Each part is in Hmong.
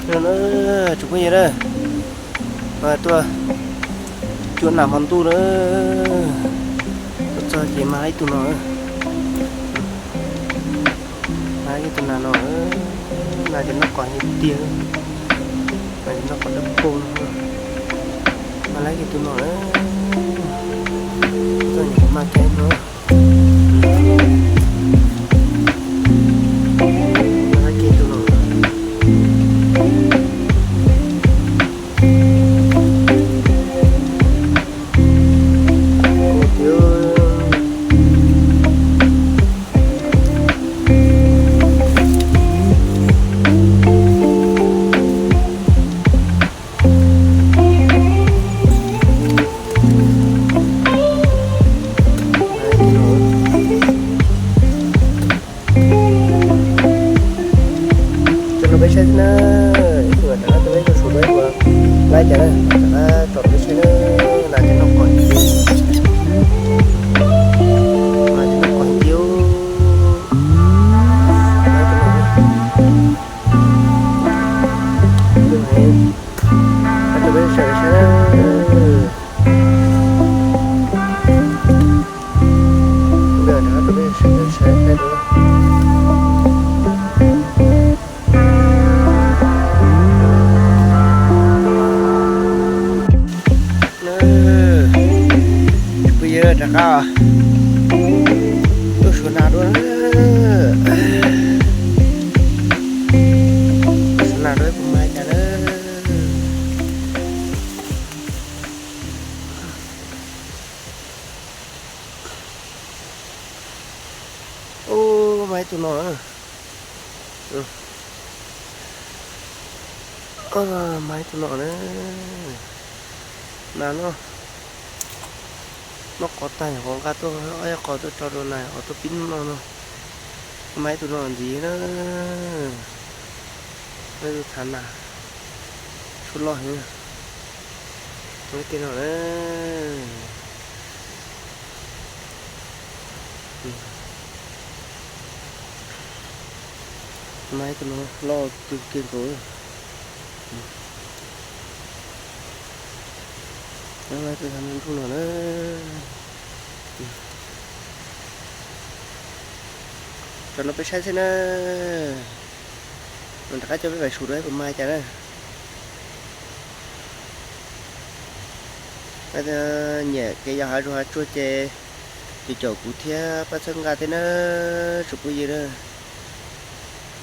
No na, tsoom phooj ywg na, tuaj cuab nas hmo ntuj na, tuaj txog ces mag laib ib tug no, mag laib ib tug nas no, nas ces noj qos tiag tiag, nas ces noj qos dawb paug no, mag laib ib tug no na, txog nyuam qhuav mag kiag no. Tso rau peb saib xwb na, ib tug rov qab tuaj peb tug suav dua ib tug laib cas na, rov qab tso rau peb saib na, nas ces noj qos tiag, nas ces noj qos tiag. Rov qab tuaj peb tug saib na. Ntawm no rau peb sawv daws saib dua. Phooj ywg, rov qab tuaj suav nas dua. Tuaj suav nas dua puas mag cas na. Ub, mag ib tug no na. Mag ib tug no na. Nas no noj qos tag, nyuam qhuav nqa tuaj ob qos tuaj tso rau nas, qos tuaj pib noj no. Mag ib tug no ntxiv na. Ib tug thav nas, tshuaj loj heev. Mag ib tug no na. Mag ib tug no loj kawg kiag nkaus. Mag ib tug thav nas nruj no na. Tso rau peb saib xwb na. Rov qab coj peb pais suav dua puas mag cas na. Nyiam kev yos hav zoov hav tsuag ces caum caum kuv thiab pab txhawb nqa thiab na, tsoom phooj ywg na.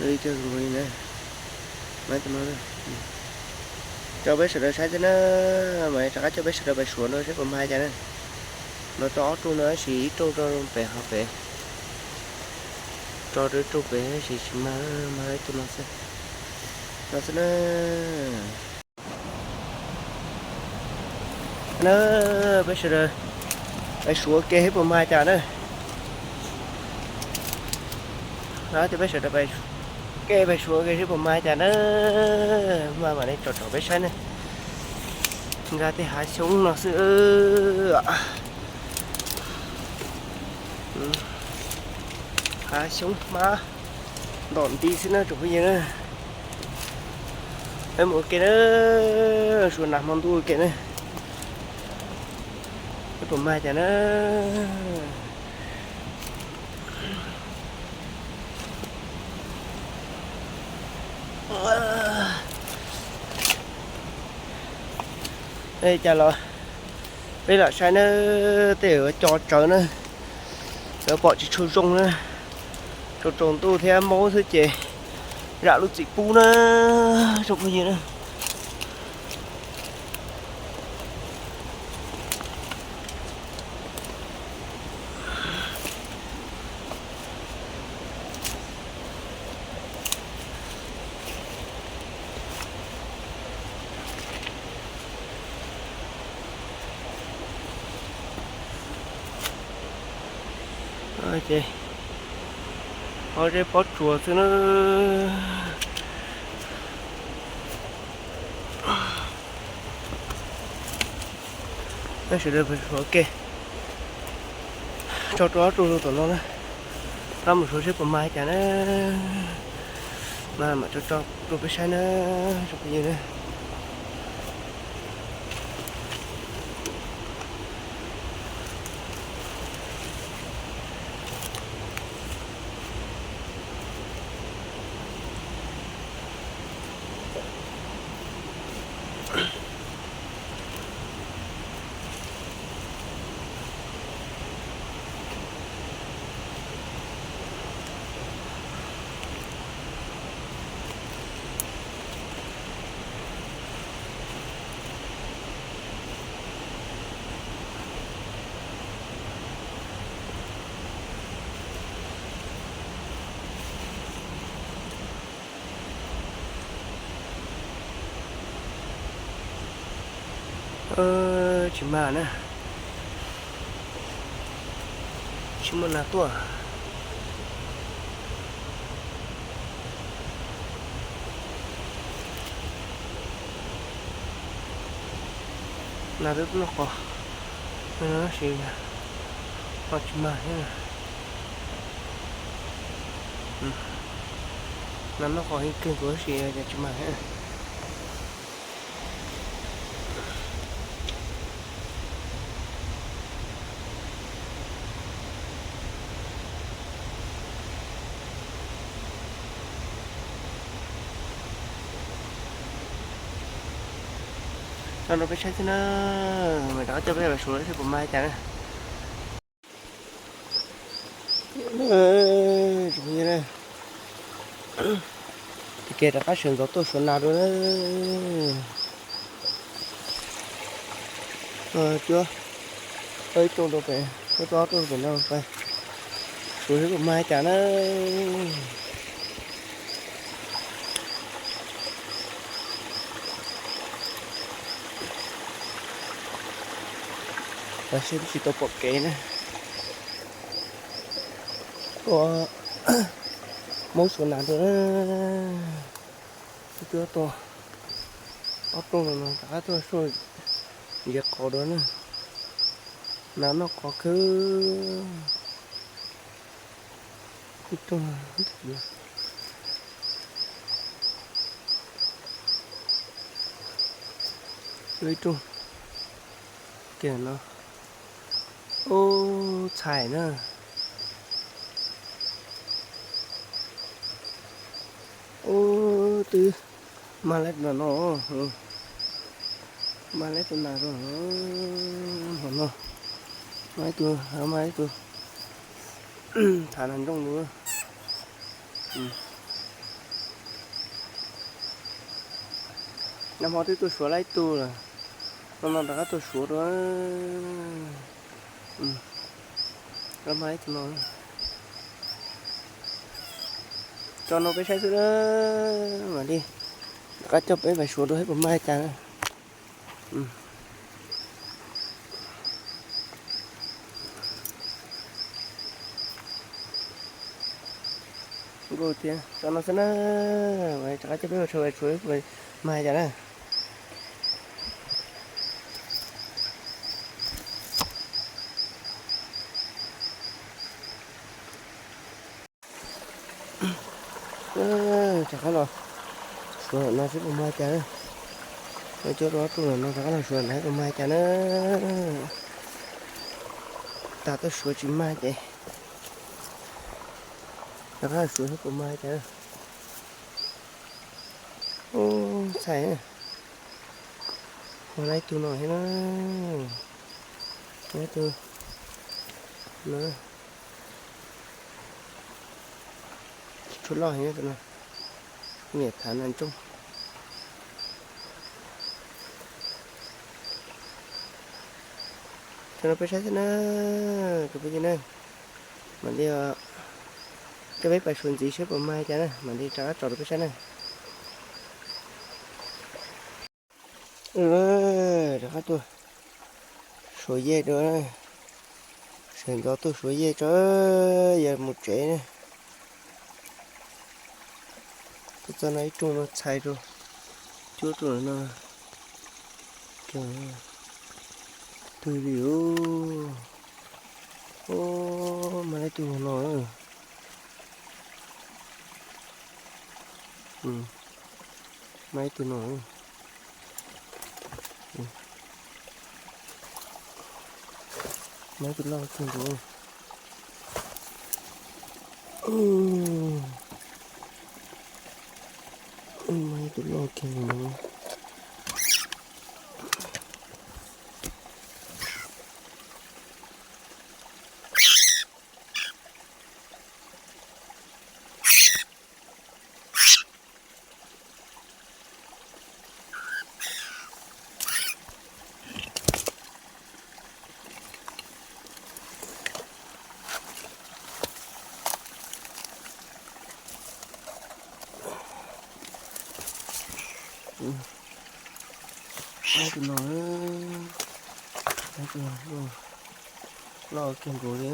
Li tiag li na. Mag ib tug no, tso peb sawv daws saib xwb na. Mas rov qab coj peb sawv daws pais suav no saib puas mag cas na. No tso ob rooj no, tab sis ib rooj rau pem hauv pem, tso rau ib rooj pem tab sis tsis mag, mag ib tug no xwb. No xwb na. Na, peb sawv daws pais suav ua ke saib puas mag cas na. No ces peb sawv daws ua ke pais suav ua ke saib puas mag cas na. Mag mam li tso rau peb saib na. Nqa tej hav xyoob no xwb. Hav xyoob hmab ntom nti xwb na tsoom phooj ywg na. Peb mus ua ke na, suav nas hmo ntuj ua ke na. Saib puas mag cas na. Ua cas los peb lam saib na, tej co tsawv na, lawv pom tsis tshua zoo na. Tsaus tsaus ntuj thiab maub xwb ces zam lub txim pub na, tsoom phooj ywg na. Ces ob zeb pob tsuas xwb na. Sawv daws pais suav ua ke, tso rau ob rooj tom no na. Rov qab mus suav saib puas mag cas na. Mas mam tso tso rau peb saib na, tsoom phooj ywg na. Tsis mag na, tsis muaj nas tuaj. Nas twb noj qos, tab sis ho tsis mag thiab. Nas noj qos heev kawg nkaus tab sis cas tsis mag thiab. Tso rau peb saib xwb na, mam rov qab coj peb pais suav seb puas mag li cas na. Tsoom phooj ywg na, tag kis rov qab sawv ntxov tuaj suav nas dua na. Cuab ob ib rooj rau pem, cuab tau ob rooj rau pem no, suav seb puas mag li cas na. Tam sim twb tsis tau pom kev na. Ua, Hmoob suav nas dua na. Twb cuab tau ob rooj no, rov qab tuaj suav ntses qos dua na. Nas noj qos kawg. Ib rooj, ib rooj kiag no. Ub, txhais na. Ub, twb mag lawm no, mag lawm tus nas no, hov no, mag ib tug, mag ib tug, thav nas ntsooj lawm. Nag hmo twb tuaj suav lawm ib tug lawm, no no rov qab tuaj suav dua. Rov mag ib tug no. Tso no peb saib xwb na, mam li rov qab coj peb pais suav dua saib puas mag li cas na. Nkauj thiab, tso no xwb na, rov qab coj peb mus tshau pais suav puas mag li cas na. Rov qab los suav no seb puas mag li cas na. Cuab tau ob rooj no rov qab los suav no seb puas mag li cas na. Tas tuaj suav tsis mag ces rov qab los suav seb puas mag li cas na. Ub, txhais, mag lawm ib tug no thiab na. Ib tug no, tsis tshua loj heev tus no, niam thav nas ntsooj. Tso rau peb saib xwb na, tus phooj ywg na, mam li coj peb pais suav ntxiv saib puas mag li cas na, mam li rov qab tso rau peb saib na. Rov qab tuaj suav yej dua, sawv ntxov tuaj suav yej tso, yuav mus tsev na. Tuaj txog no ib rooj no txhais rau, cuab rau no, twg li. Ub, mag lawm ib tug no. Mas ib tug no, mas ib tug loj kiag nkaus. Mas ib tug loj kiag nkaus. Tus no, loj kiag nkaus li.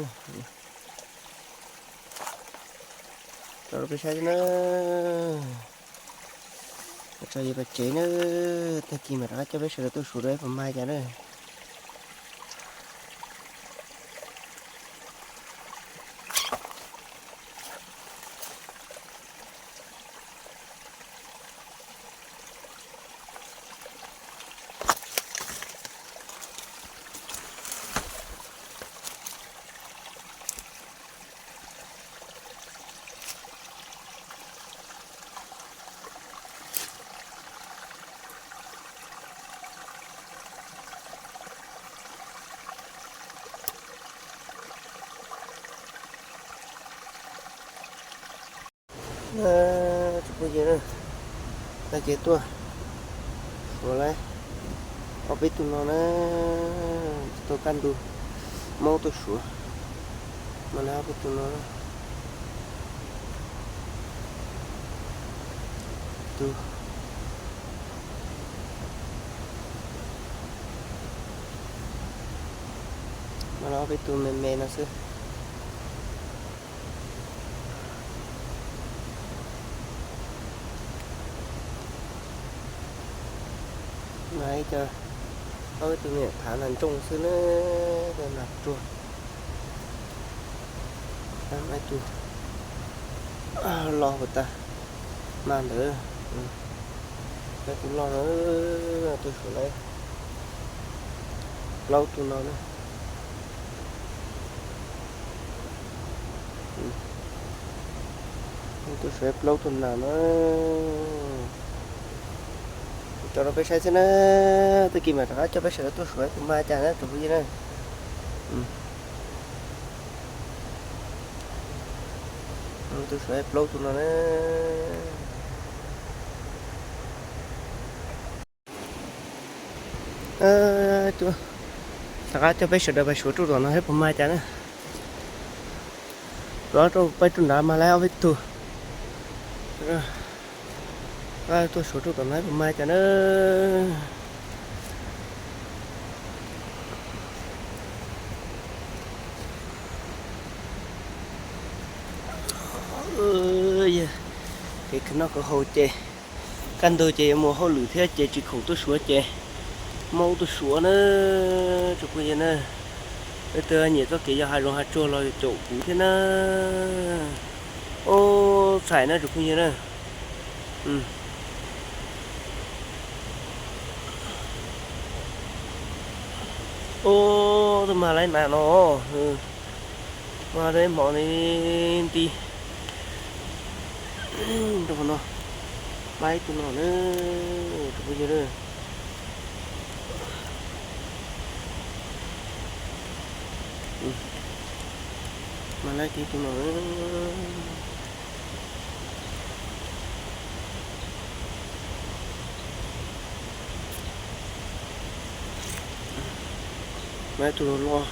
Tso rau peb saib xwb na. Tso yog pem tsev na, tag kis mam rov qab coj peb sawv daws tuaj suav dua ib puas mag cas na. Tsoom phooj ywg, tag kis tuaj suav lawm ob peb tug no na, tau kaj ntug maub tuaj suav, mas lawv ob peb tug no tug, mas lawv ob peb tug me me no xwb. Mas ib co, ob peb tug me nyuam thav nas ntsooj xwb na, nas ruag. Ib tug loj puas tag, mag ntawd, ib tug loj no, tuaj suav lawm plaub tug no na. Tuaj suav plaub tug nas na. Tso rau peb saib xwb na, tag kis mam rov qab coj peb sawv daws tuaj suav ib puas mag cas na tsoom phooj ywg na. Tuaj suav plaub tug no na. Rov qab coj peb sawv daws pais suav rau tom no saib puas mag cas na. Rov rau peb rau nrad mag lawm ob peb tug. Tuaj suav rau tom no saib puas mag cas na. Kev khwv noj khwv haus ces kaj ntug ces yuav mus hauj lwm thiab ces tsis khoom tuaj suav ces maub tuaj suav na tsoom phooj ywg na. Leej twg nyiam txoj kev yos hav zoov hav tsuag los caum kuv thiab na. Ub, txhais na tsoom phooj ywg na. Ub, twb mag lawm nas no. Mag lawm hmo ni nti. Rau qhov no mag ib tug no na, tsoom phooj ywg na. Mag lawm ib tug no. Mag ib tug loj loj,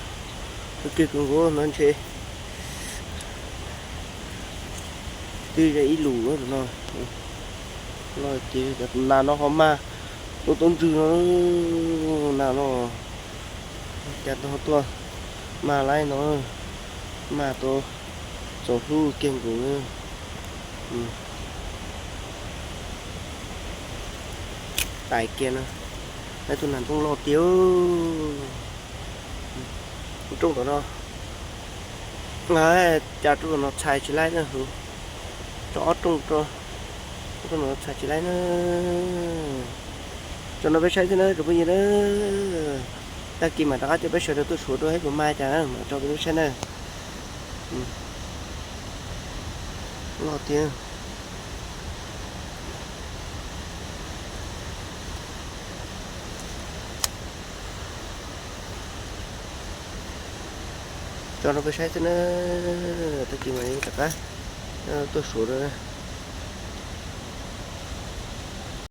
kiag kawg nkaus no ntshe twb ze ib lus tus no. Loj ces cov nas no ho mag tau tau ntsws no, nas no cas tau tuaj mag laib no, mag tau txaus hlub kiag nkaus. Tais kiag no, lawv tus nas ntoo loj tiag. Rooj tom no, cas rooj tom no txhais tsis laib na. Tso ob rooj rau, Txhaj tsis laib na. Tso no peb saib xwb na cov phooj ywg na. Tag kis mam rov qab coj peb sawv daws tuaj suav dua saib puas mag cas na, mam tso peb saib na. Loj tiag. Tso no peb saib xwb na. Tag kis mam rov qab tuaj suav dua.